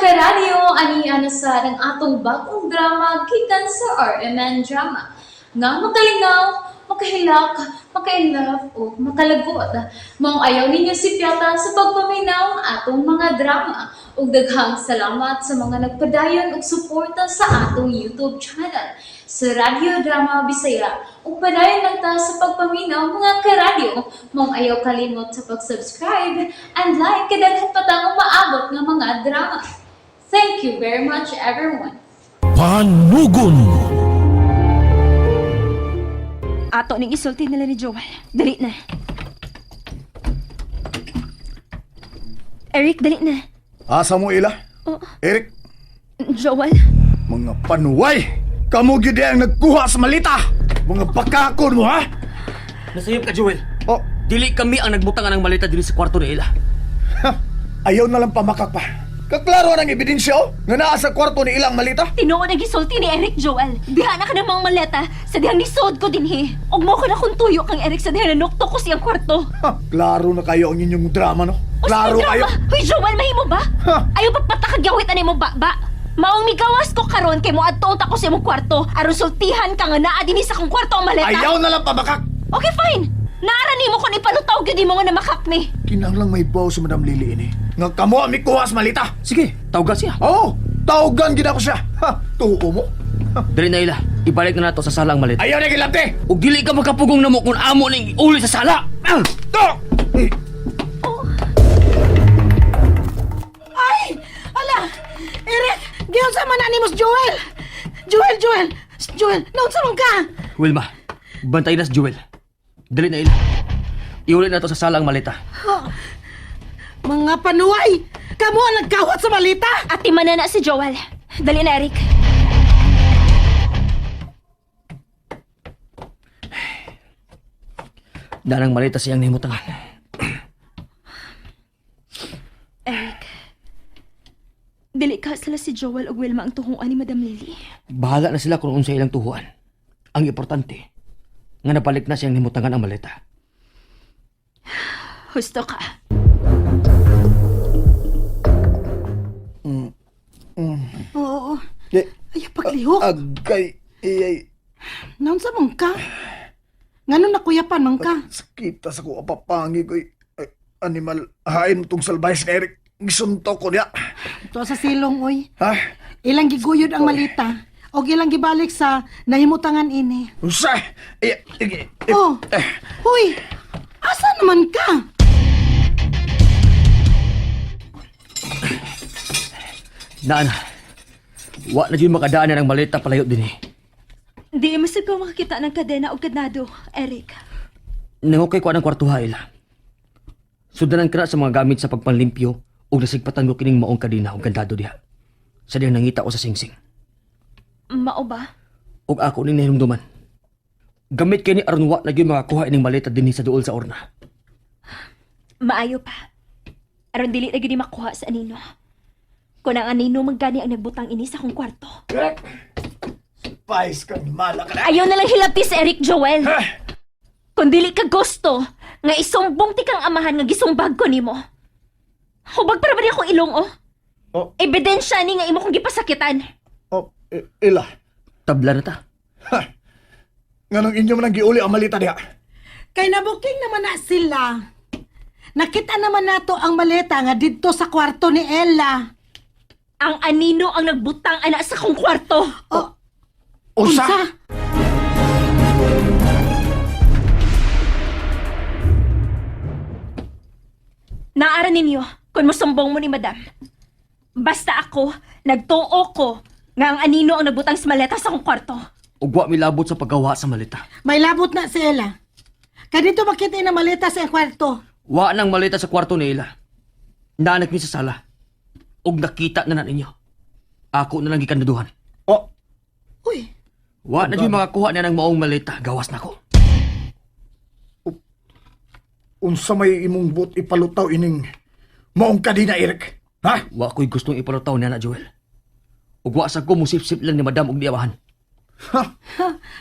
karadyo, ani na sa ang atong bagong drama gikan sa RMN Drama. Nga makalingaw, makahilak, makainlove o makalagot. Maong ayaw ninyo si Piata sa pagpaminaw ang atong mga drama. Ug daghang salamat sa mga nagpadayon og suporta sa atong YouTube channel sa Radyo Drama Bisaya. Ug padayon lang ta sa pagpaminaw, mga karadyo. Maong ayaw kalimot sa pag-subscribe and like kay daghan pa tang umaabot nga mga drama. Thank you very much, everyone. Panugon. Ato ning isulti nila ni Joel. Dali na. Eric, dali na. Asa mo ila? Oh. Eric, Joel, mga panuway! Kamu gyud ang nagkuha sa malita! Mga bakakon mo, ha? Nasayop ka, Joel. Oh, Dili kami ang nagbutang ng maleta dili sa kwarto ni Ella. ha, ayaw na lang pamakak pa. Kaklaro ng ebidensya, oh, nga naa sa kwarto ni ilang malita. tinuod ang gisulti ni Eric, Joel. Diha na ka ng mga maleta sa dihang nisod ko dinhi. Og mo ko na kung tuyo kang Eric sa dihang nanukto ko siyang kwarto. Ha, klaro na kayo ang inyong drama, no? O, Klaro sige, kayo. drama. Hoy, Joel, mahimo ba? Ha? Ayaw pagpatakag-yawit ani mo ba? Maong migawas ko karon kay mo adto ta ko sa imong kwarto aron sultihan ka nga naa dinhi sa akong kwarto ang maleta. Ayaw na lang pamakak! Okay, fine. Naara nimo kon ipalutaw gyud nimo nga namakak mi. Kinahanglang may baw sa Madam Lily ini. Nga kamo ang mikuha sa malita. Sige, tawga siya. Oo, tawagan gid ako siya. Ha, tuo mo. Ha, Dili na, Ella. Ibalik na nato sa sala ang maleta. ayaw na gilabti! Ug dili ka makapugong namo kung amo ning uli sa sala. Ah! To! Eh, Ay! Ala! Eric! Giunsa man na nimo si Joel! Joel, Joel! Joel, naunsa man ka? Wilma, bantay na si Joel. Dili na, Ella. Iuli na to sa sala ang maleta. Mga panuway! Kamo ang nagkawat sa malita! Ati manana si Joel. Dali na, Eric. Danang maleta siyang nahimutangan. Eric. Dili ka sila si Joel ug Wilma ang tuhungan ni Madam Lily. Bahala na sila kung unsa ilang tuhuan. Ang importante, nga nabalik na siyang nahimutangan ang maleta. Husto ka. Oo. eh, Ay, paglihok. Agay, iyay. Naunsa man ka? Ngano nakuyapan man ka? Sakita sa kuha papangi ko. Ay, animal, hain mo tong salbayas ni Eric. Gisuntok ko niya. Ito sa silong, oy. Ha? Ilang giguyod ang malita. O ilang gibalik sa nahimutangan ini. Usa! Ay, ay, ay, Oh! eh, Huy! Asa naman ka? Naan, wa na dyan makadaan na ng maleta palayo din eh. Di masib ko makakita ng kadena o kadnado, Eric. Nangukay ko ang kwartuha ila. Sudanan ka na sa mga gamit sa pagpanlimpyo ug nasigpatan ko kining maong kadena ug kandado diha. Sa diyang nangita ko sa singsing. Mao ba? Ug ako ning nahinumduman. Gamit kay ni aron wa na gyud makakuha ining maleta dinhi sa duol sa orna. Maayo pa. Aron dili na gyud ni makuha sa anino. Kung ang anino maggani ang nagbutang ini sa akong kwarto. Eric! Spice kang mala ka na! Ayaw na lang hilabti si Eric Joel. Ha? Kung dili ka gusto, nga isumbong ti kang amahan nga gisumbag ko nimo. Hubag para ba ni akong ilong, oh? Oh. Ebidensya ni nga imo kong gipasakitan. Oh, ila. Tabla na ta. Ha? Nganong inyo man ang giuli ang malita diha? Kay nabuking naman na sila. Nakita naman nato ang maleta nga didto sa kwarto ni Ella. Ang anino ang nagbutang ana sa kong kwarto. Oh, Usa! unsa? Naara ninyo kung mosumbong mo ni madam. Basta ako, nagtuo ko nga ang anino ang nagbutang sa maleta sa akong kwarto. Ug wa milabot sa paggawa sa maleta. May labot na si Ella. Kay dito makita na maleta sa kwarto. Wa nang maleta sa kwarto ni ila. Naanak mi sa sala. Ug nakita na na ninyo. Ako na lang gikandaduhan. Oh, Uy, Wa na gyud makakuha niya ng maong maleta. Gawas na ko. Unsa may imong buot ipalutaw ining maong kadena, Eric? Ha? Wa ko'y gustong ipalutaw niya na, Joel. Ug wa sa ko musipsip lang ni Madam og niyawahan. Ha?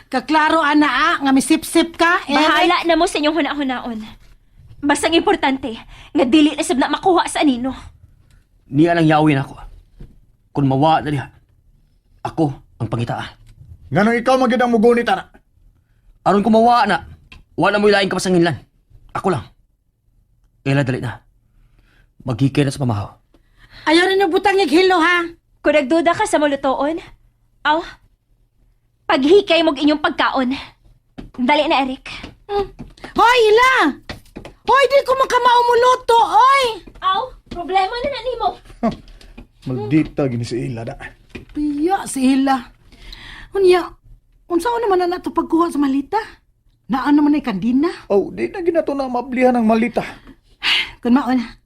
Kaklaro ana ah, nga misipsip ka, Eric. Bahala na mo sa inyong huna-hunaon. Basta ang importante, nga dili na sab na makuha sa anino. Niya lang yawin ako. Kung mawa na diha, ako ang pangitaa. Nganong ikaw man gyud ang mugunit ana. Aron kung mawa na, wala mo'y laing kapasanginlan. Ako lang. Ela, dali na. Maghikay na sa pamahaw. Ayaw rin yung butang hilo ha. Kung nagduda ka sa malutoon, aw, paghikay mo'g inyong pagkaon. Dali na, Eric. Hoy, Ila! Hoy, di ko makamao muluto, oy! Aw, problema na na nimo. Maldita gini si Ila da. Piya si Ila. Unya, unsa naman na nato pagkuha sa malita? Naan naman ay kandina. Oh, di na ginato na mablihan ang malita. Kun mauna,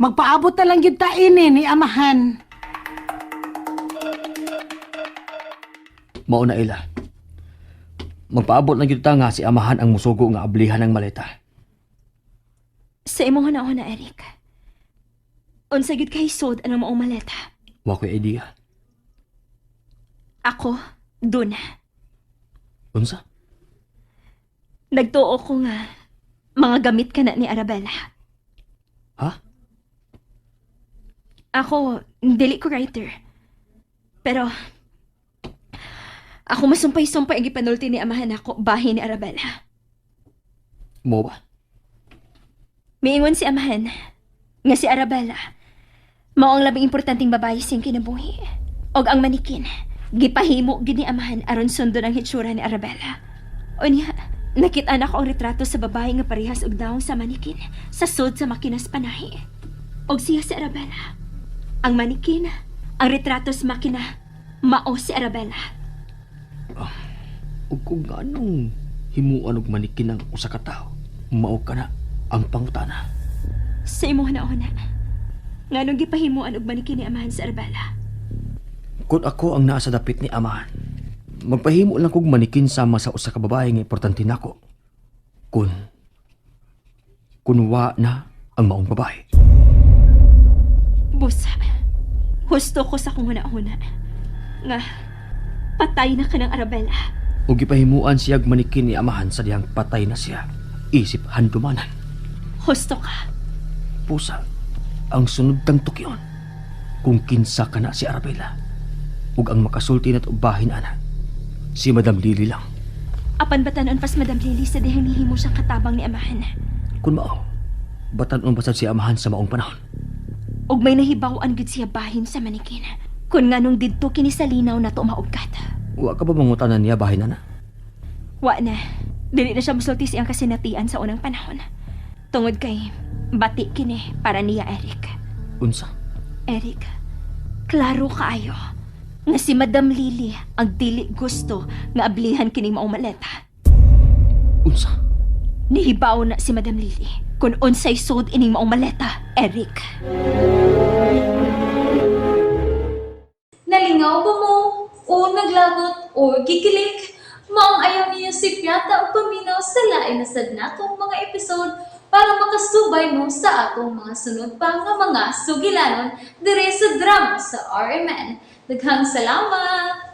magpaabot na lang gyud ta ini ni amahan. Mao na ila. Magpaabot na gyud ta nga si amahan ang musugo nga ablihan ang maleta. Sa imong huna-huna, Eric. Unsa gyud kay sod anang maong maleta? Wa ko'y idea. Ako, dun. Unsa? Nagtuo ko nga mga gamit ka na ni Arabella. Ha? Ako, dili ko writer. Pero, ako masumpay-sumpay ang gipanulti ni amahan ako, bahin ni Arabella. Mo ba? Miingon si amahan, nga si Arabella, mao ang labing importanteng babae siyang kinabuhi. Og ang manikin, gipahimo gid ni amahan aron sundon ang hitsura ni Arabella. Unya, nakita na ko ang retrato sa babae nga parehas og dawong sa manikin sa sud sa makinas panahi. Og siya si Arabella. Ang manikin, ang retrato sa makina, mao si Arabella. Ug kung anong himuan og manikin ang usa ka tawo, mao ka na ang pangutana. Sa imong huna-huna, nganong gipahimuan og manikin ni amahan si Arabella? Kung ako ang naa sa dapit ni amahan, magpahimo lang kog manikin sama sa usa ka babae nga importante nako. Kun wa na ang maong babae. Busa. Husto ko sa kong huna-huna. Nga, patay na ka ng Arabella. Ug gipahimuan siyag manikin ni amahan sa dihang patay na siya. Isip handumanan. Husto ka. Pusa, ang sunod kang tukyon. Kung kinsa ka na si Arabella. Ug ang makasulti na bahin ana. Si Madam Lily lang. Apan batanon pas Madam Lily sa dihang nihimo siyang katabang ni amahan. Kun mao, batanon pa sad si amahan sa maong panahon. Ug may nahibaw-an gud siya bahin sa manikin. Kun nganong didto kini sa linaw na to maugkat. Wa ka ba mangutanan niya bahin ana? Wa na. Dili na siya musulti siyang kasinatian sa unang panahon. Tungod kay bati kini para niya Eric. Unsa? Eric, klaro kaayo nga si Madam Lily ang dili gusto nga ablihan kining maong maleta. Unsa? Nihibaw na si Madam Lily kung unsay sud ining maong maleta, Eric. Nalingaw ba mo? O naglagot o gikilig? Maong ayaw niyo si Piata o paminaw sa lain na sad natong mga episode para makasubay mo sa atong mga sunod pa nga mga sugilanon dire sa drama sa RMN. Daghang salamat!